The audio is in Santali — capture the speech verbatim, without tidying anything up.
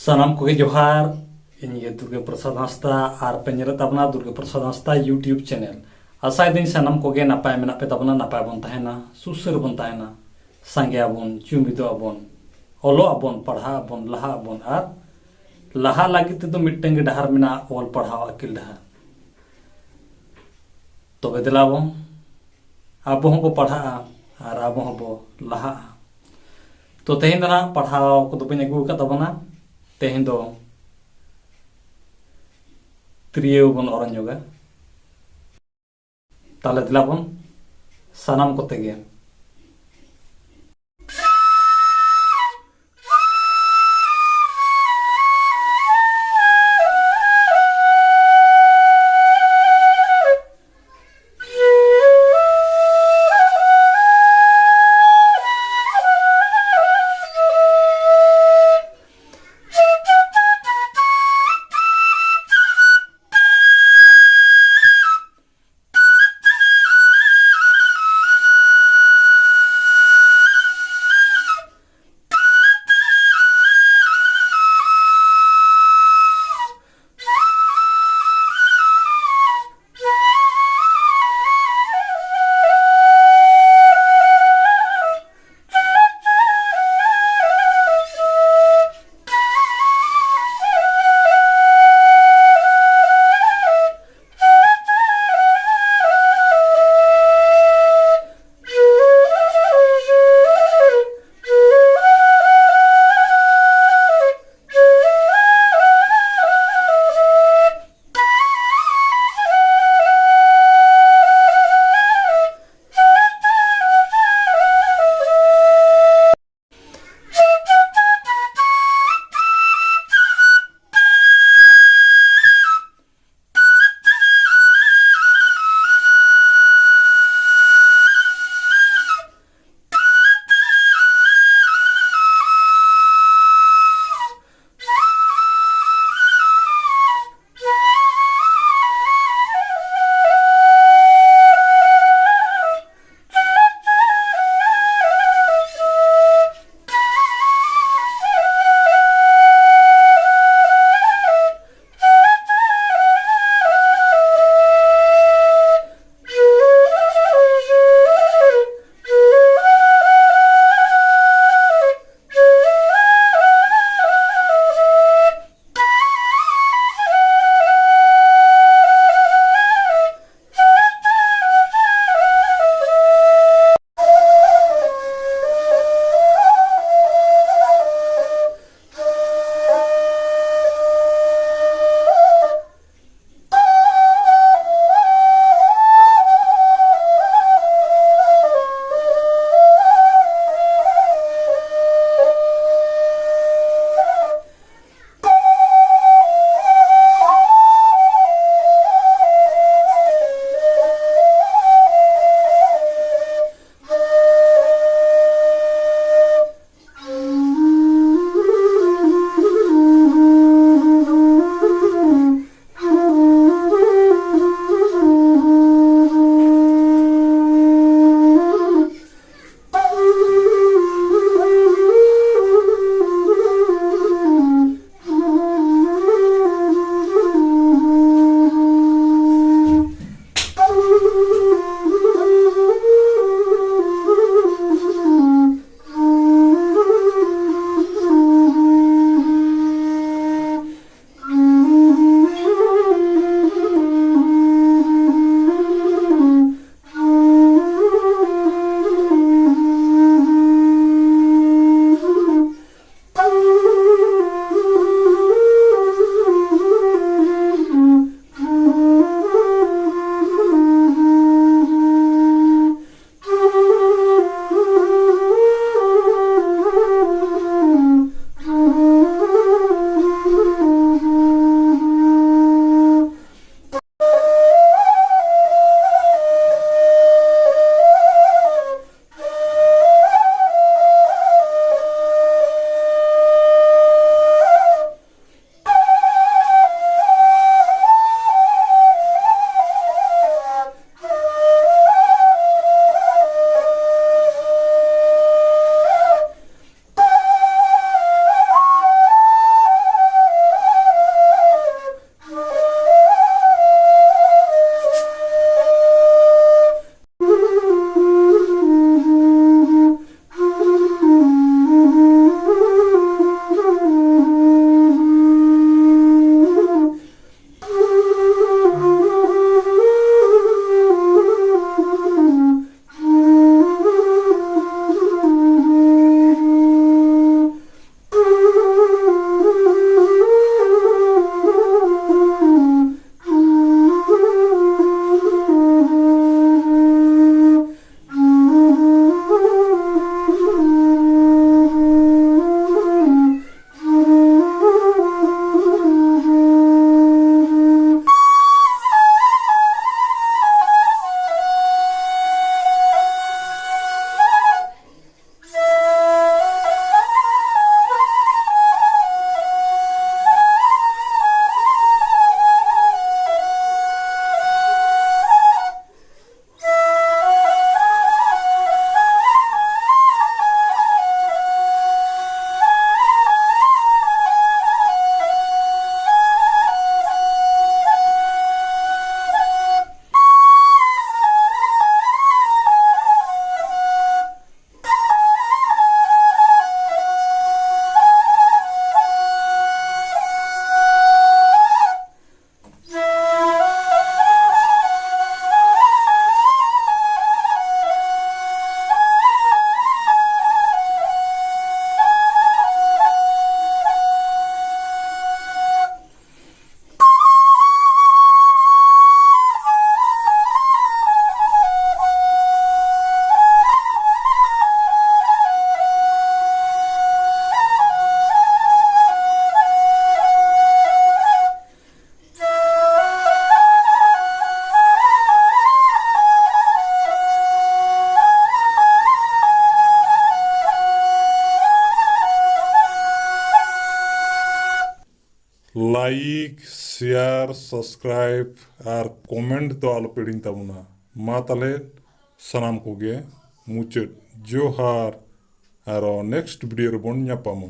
ᱥᱟᱱᱟᱢ ᱠᱚᱜᱮ ᱡᱚᱦᱟᱨ᱾ ᱤᱧ ᱜᱮ ᱫᱩᱨᱜᱟᱹ ᱯᱨᱚᱥᱟᱫᱽ ᱦᱟᱸᱥᱫᱟ, ᱟᱨ ᱯᱮ ᱧᱮᱞᱮᱫ ᱛᱟᱵᱚᱱᱟ ᱫᱩᱨᱜᱟᱹ ᱯᱨᱚᱥᱟᱫᱽ ᱦᱟᱸᱥᱫᱟ YouTube channel᱾ ᱟᱥᱟᱭᱫᱟᱹᱧ ᱥᱟᱱᱟᱢ ᱠᱚᱜᱮ ᱱᱟᱯᱟᱭ ᱢᱮᱱᱟᱜ ᱯᱮ ᱛᱟᱵᱚᱱᱟ, ᱱᱟᱯᱟᱭ ᱵᱚᱱ ᱛᱟᱦᱮᱱᱟ, ᱥᱩᱥᱟᱹᱨ ᱵᱚᱱ ᱛᱟᱦᱮᱱᱟ, ᱥᱟᱸᱜᱮ ᱟᱵᱚᱱ, ᱡᱩᱢᱤᱫᱚᱜ ᱟᱵᱚᱱ, ᱚᱞᱚᱜ ᱟᱵᱚᱱ, ᱯᱟᱲᱦᱟᱜ ᱟᱵᱚᱱ, ᱞᱟᱦᱟᱜ ᱟᱵᱚᱱ᱾ ᱟᱨ ᱞᱟᱦᱟᱜ ᱞᱟᱹᱜᱤᱫ ᱛᱮᱫᱚ ᱢᱤᱫᱴᱟᱝ ᱜᱮ ᱰᱟᱦᱟᱨ ᱢᱮᱱᱟᱜᱼᱟ, ᱚᱞ ᱯᱟᱲᱦᱟᱣ ᱟᱹᱠᱤᱞ ᱰᱟᱦᱟᱨ᱾ ᱛᱚᱵᱮ ᱫᱮᱞᱟ ᱵᱚᱱ, ᱟᱵᱚ ᱦᱚᱸᱵᱚ ᱯᱟᱲᱦᱟᱜᱼᱟ ᱟᱨ ᱟᱵᱚ ᱦᱚᱸᱵᱚ ᱞᱟᱦᱟᱜᱼᱟ᱾ ᱛᱚ, ᱛᱮᱦᱮᱧ ᱫᱚ ᱱᱟᱦᱟᱜ ᱯᱟᱲᱦᱟᱣ ᱠᱚᱫᱚ ᱵᱟᱹᱧ ᱟᱹᱜᱩ ᱟᱠᱟᱫ ᱛᱟᱵᱚᱱᱟ᱾ ᱛᱮᱦᱮᱧ ᱫᱚ ᱛᱤᱨᱭᱳ ᱵᱚᱱ ᱚᱨᱚᱝ ᱧᱚᱜᱟ᱾ ᱛᱟᱦᱞᱮ ᱫᱮᱞᱟ ᱵᱚᱱ ᱥᱟᱱᱟᱢ ᱠᱚᱛᱮ ᱜᱮ᱾ Like, share, subscribe ᱟᱨ comment ᱫᱚ ᱟᱞᱚᱯᱮ ᱦᱤᱲᱤᱧ ᱛᱟᱵᱚᱱᱟ᱾ ᱢᱟ ᱛᱟᱦᱞᱮ ᱥᱟᱱᱟᱢ ᱠᱚᱜᱮ ᱢᱩᱪᱟᱹᱫ ᱡᱚᱦᱟᱨ, ᱟᱨᱚ next video ᱨᱮᱵᱚᱱ ᱧᱟᱯᱟᱢᱟ᱾